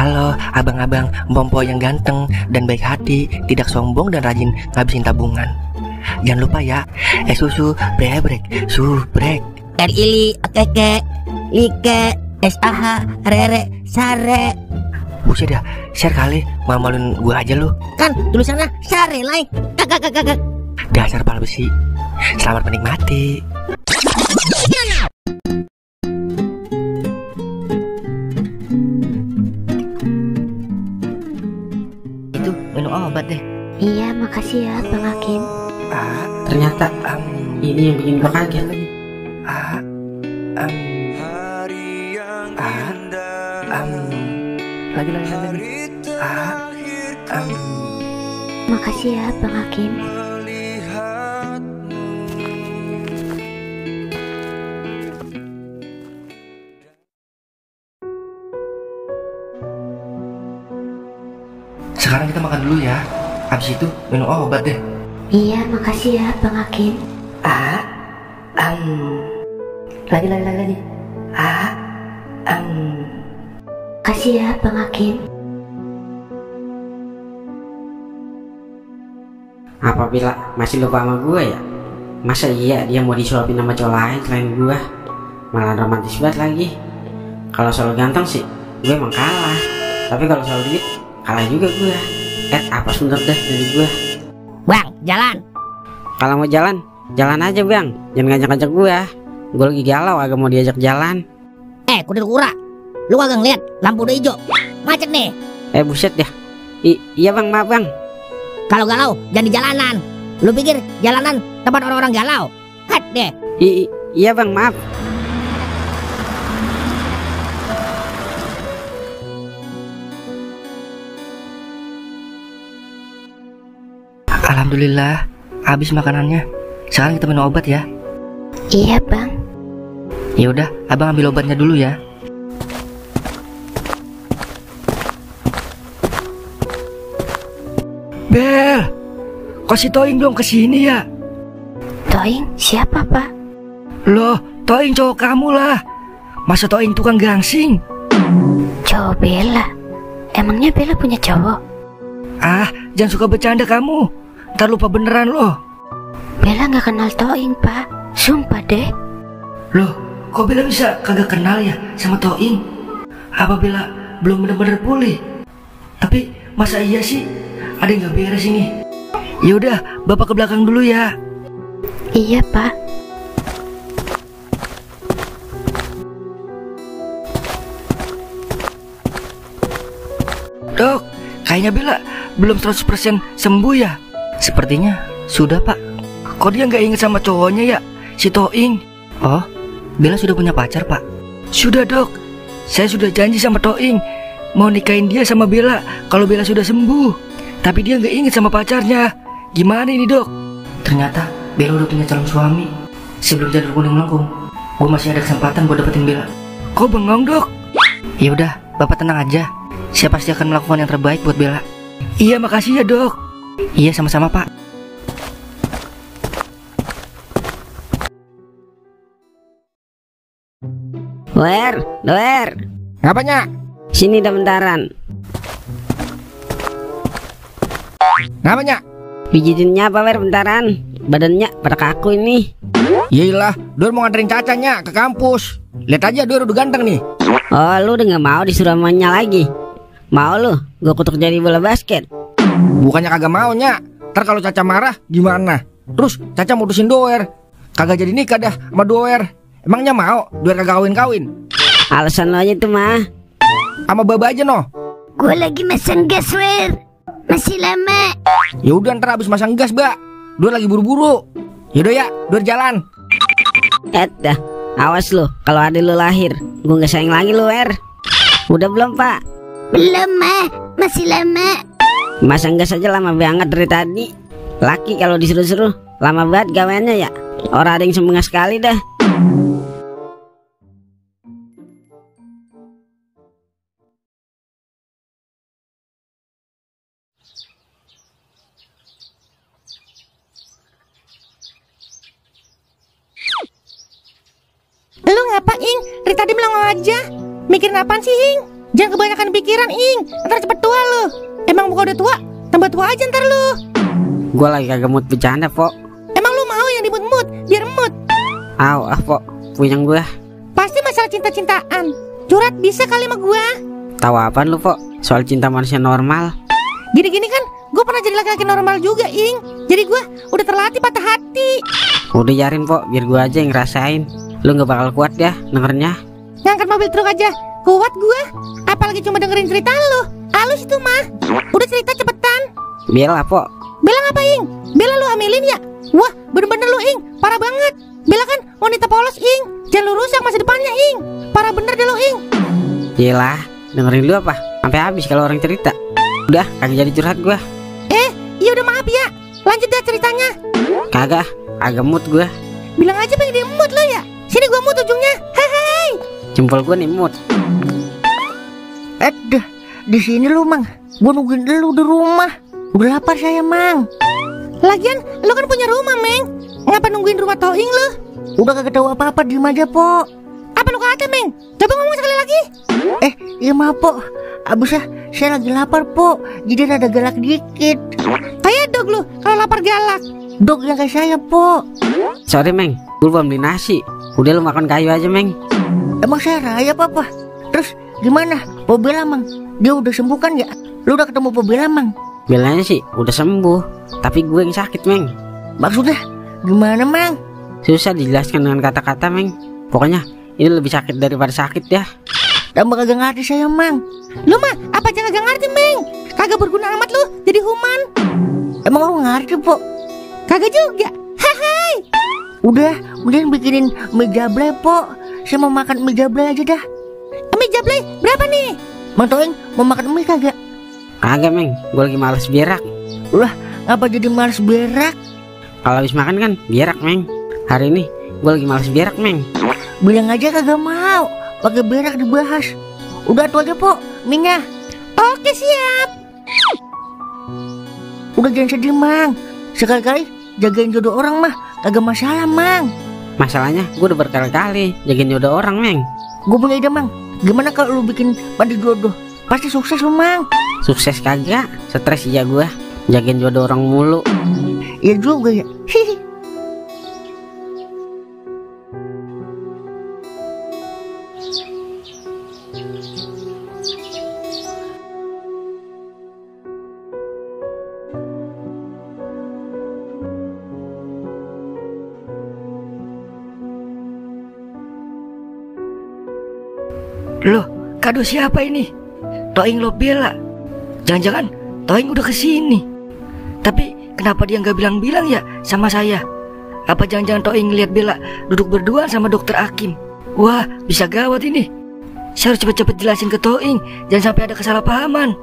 Halo abang-abang Bompo yang ganteng dan baik hati, tidak sombong dan rajin ngabisin tabungan. Jangan lupa ya, susu brebrek, subrek. Ili, keke, like, SAH, rere, sare. Buset dah, share kali, malu-maluin gua aja lu. Kan tulisannya sare lain. Kakak. Dasar pala besi. Selamat menikmati. Itu minum obat deh. Iya, makasih ya Bang Hakim. Ternyata ini yang bikin gua kaget lagi. Lagi. Makasih ya Bang Hakim. Sekarang kita makan dulu ya. Habis itu minum obat deh. Iya, makasih ya Bang Hakim. Lagi. Makasih ya Bang Hakim. Apabila masih lupa sama gue ya? Masa iya dia mau disuapin sama cowok lain selain gue? Malah romantis banget lagi. Kalau soal ganteng sih gue emang kalah, tapi kalau soal duit kalah juga gue. Apa sebentar deh dari gue. Bang, jalan. Kalau mau jalan, jalan aja bang. Jangan ngajak-ngajak gue. Gue lagi galau agak mau diajak jalan. Kuda kura. Lu kagak ngeliat lampu udah hijau. Macet nih. Buset dah. Iya bang, maaf bang. Kalau galau jangan di jalanan. Lu pikir jalanan tempat orang-orang galau? Hat deh. Iya bang, maaf. Alhamdulillah, habis makanannya. Sekarang kita minum obat ya. Iya Bang. Ya udah, abang ambil obatnya dulu ya. Bel, kok si Toing belum kesini ya? Toing siapa Pak? Loh, Toing cowok kamu lah. Masa Toing tukang gangsing? Cowok Bella. Emangnya Bella punya cowok? Jangan suka bercanda kamu. Ntar lupa beneran loh. Bella gak kenal Toing Pak. Sumpah deh. Loh, kok Bella bisa kagak kenal ya sama Toing? Apa Bella belum bener-bener pulih? Tapi masa iya sih? Ada yang gak beres ini. Yaudah, bapak ke belakang dulu ya. Iya Pak. Dok, kayaknya Bella belum 100% sembuh ya. Sepertinya sudah pak. Kok dia gak inget sama cowoknya ya, si Toing? Oh, Bella sudah punya pacar pak? Sudah dok, saya sudah janji sama Toing mau nikahin dia sama Bella kalau Bella sudah sembuh. Tapi dia gak inget sama pacarnya. Gimana ini dok? Ternyata Bella udah punya calon suami. Sebelum janur kuning melengkung, gue masih ada kesempatan buat dapetin Bella. Kok bengong dok? Ya udah, bapak tenang aja. Saya pasti akan melakukan yang terbaik buat Bella. Iya makasih ya dok. Iya sama-sama pak. Doer. Ngapanya? Sini dah bentaran. Ngapanya? Pijitinnya apa Wer bentaran? Badannya pada kaku ini. Yaelah, Doer mau nganterin cacanya ke kampus. Lihat aja Doer udah ganteng nih. Oh, lu udah gak mau disuruh mamanya lagi? Mau lu? Gue kutuk jadi bola basket. Bukannya kagak mau nya. Ntar kalau Caca marah gimana? Terus Caca mutusin Doer. Kagak jadi nikah dah sama Doer. Emangnya mau Doer kagak kawin-kawin? Alasan lo aja tuh mah. Sama Baba aja noh. Gue lagi mesen gas Wer. Masih lama. Ya udah ntar abis masang gas Mbak. Doer lagi buru-buru. Yaudah ya, Doer jalan. Dah, awas lu kalau ada lu lahir. Gue gak sayang lagi lu Wer. Udah belum pak? Belum masih lama. Masang gas aja lama banget dari tadi. Laki kalau disuruh-suruh lama banget gawainnya ya. Orang ada yang semangat sekali dah. Lu ngapain? Dari tadi melongo aja. Mikirin apaan sih, Hing? Jangan kebanyakan pikiran, Ing. Ntar cepet tua lu. Emang muka udah tua, tambah tua aja ntar lu. Gue lagi kagak mood bercanda, Pok. Emang lu mau yang dimut-mut, biar mood. Pok, puyeng gue. Pasti masalah cinta-cintaan. Curhat bisa kali sama gua. Tahu apaan lu, Pok? Soal cinta manusia normal. Gini-gini kan, gue pernah jadi laki-laki normal juga, Ing. Jadi gue udah terlatih patah hati. Udah yarin, Pok, biar gue aja yang ngerasain. Lu gak bakal kuat ya dengernya. Ngangkat mobil truk aja kuat gue. Apalagi cuma dengerin cerita lu. Halus itu mah. Udah cerita cepetan. Bella, Pok. Bella ngapain? Bella lu hamilin ya? Wah, bener-bener lu, Ing. Parah banget. Bella kan wanita polos, Ing. Jangan lu rusak masa depannya, Ing. Parah bener deh lu, Ing. Yelah, dengerin lu apa? Sampai habis kalau orang cerita. Udah, kagak jadi curhat gue. Iya udah maaf ya. Lanjut deh ceritanya. Kagak mood gue. Bilang aja pengen dia mood lo ya. Sini gua mood ujungnya. Hei. Jempol gue nih mood. Di sini lu, Mang. Gua nungguin lu di rumah. Udah lapar saya, Mang. Lagian lu kan punya rumah, Meng. Ngapa nungguin rumah Toing lu? Udah kagak tahu apa-apa, diem aja, Pok. Apa lu kata, Meng? Coba ngomong sekali lagi. Iya maaf, Pok. Abisnya saya lagi lapar, Pok. Jadi rada galak dikit. Kayak dog lu kalau lapar galak. Dog yang kayak saya, Pok. Sorry, Meng. Gue belum beli nasi. Udah lu makan kayu aja, Meng. Emang saya raya apa? Terus gimana? Po Bella, Mang? Dia udah sembuh kan ya? Lu udah ketemu Po Bella, Mang? Bellanya sih udah sembuh. Tapi gue yang sakit, Meng. Maksudnya gimana, Mang? Susah dijelaskan dengan kata-kata, Meng. Pokoknya ini lebih sakit daripada sakit ya. Tambah kagak ngerti saya, Mang. Lu mah apa aja kagak ngerti, Meng? Kagak berguna amat lu jadi human. Emang lu ngerti, Pok? Kagak juga. Hai. Udah, mending bikinin mie jablay, Pok. Saya mau makan mie jablay aja dah. Mie jablay berapa nih? Mang Toing mau makan mie kagak? Kagak, Meng. Gue lagi males berak. Lah, ngapa jadi males berak? Kalau habis makan kan berak, Meng. Hari ini gue lagi males berak, Meng. Bilang aja kagak mau. Pakai berak dibahas. Udah tuh aja, Pok, mie-nya. Oke, siap. Udah jangan sedih, Mang. Sekali-kali jagain jodoh orang mah kagak masalah, Mang. Masalahnya gue udah berkali-kali jagain jodoh orang, Meng. Gue punya ide, Mang. Gimana kalau lu bikin panti jodoh? Pasti sukses lu, Mang. Sukses kagak, stres iya gue. Jagain jodoh orang mulu. Iya juga ya. Hihi. Loh, kado siapa ini? Toing lo Bella. Jangan-jangan Toing udah kesini. Tapi kenapa dia nggak bilang-bilang ya sama saya? Apa jangan-jangan Toing lihat Bella duduk berdua sama dokter Hakim? Wah, bisa gawat ini. Saya harus cepet-cepet jelasin ke Toing, jangan sampai ada kesalahpahaman.